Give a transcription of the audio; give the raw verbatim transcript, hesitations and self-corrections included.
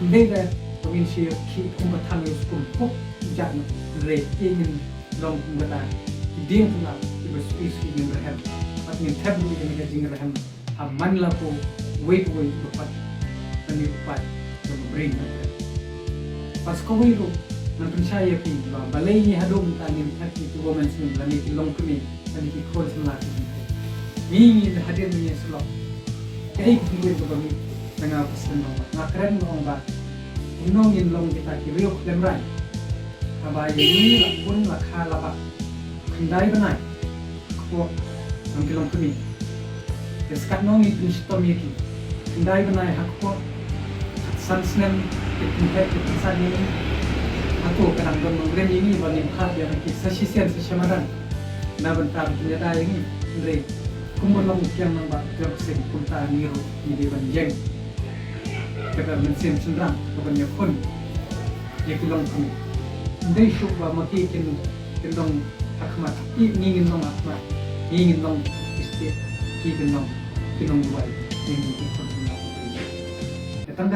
Ym dei da ba ngin shu ïa khih kum ba than ïa u skum pop jait noh, hynrei ïa ngin long kum kata ki dieng tynnat kiba sui sui ngin rhem bad ngin thep ruh ïa kane ka jingrhem ha man la ko wei ko wei ba pat lane u paid jong u briew. Bad sa kawei ruh ngan pynshai ïa phi ba balei ngi haduh mynta ngin thep ïa ki women snem lane ki longkmie lane ki khun samla ki jingthoh. Ngi ngi hadien ba ngi sylok. Kaei ka kynnoh kaba mih na nga ba sdang, nga kren nga ong ba kumno ngin long kita ki riew khlem rai. Haba ïa ngi la pun la kha la bah khyndai bnai ha kpoh jong ki longkmie. Te sa katno ngi pynshitom ïa ki. Khyndai bnai ha kpoh, khatsan snem ki pynthep ki pynsan ïa ngi. Hato ka dang don nongrim ïa ngi ba ngin phah ïa ki sa shisien sa shamadan na bynta ban pynïada ïa ngi? Hynrei kumba long u kiang nangbah jong ka seng, kumta ngi ruh ngi dei ban ïeng. Kata mynsiem shynrang ka ban ïakhun ïa ki longkmie. Ym dei shuh ba ma ki kin, kin long ha khmat, ngi ngin long ha khmat, ngi ngin long ki stieh, ki kin long ki nongduwai ïa ngi ki khun samla. Tang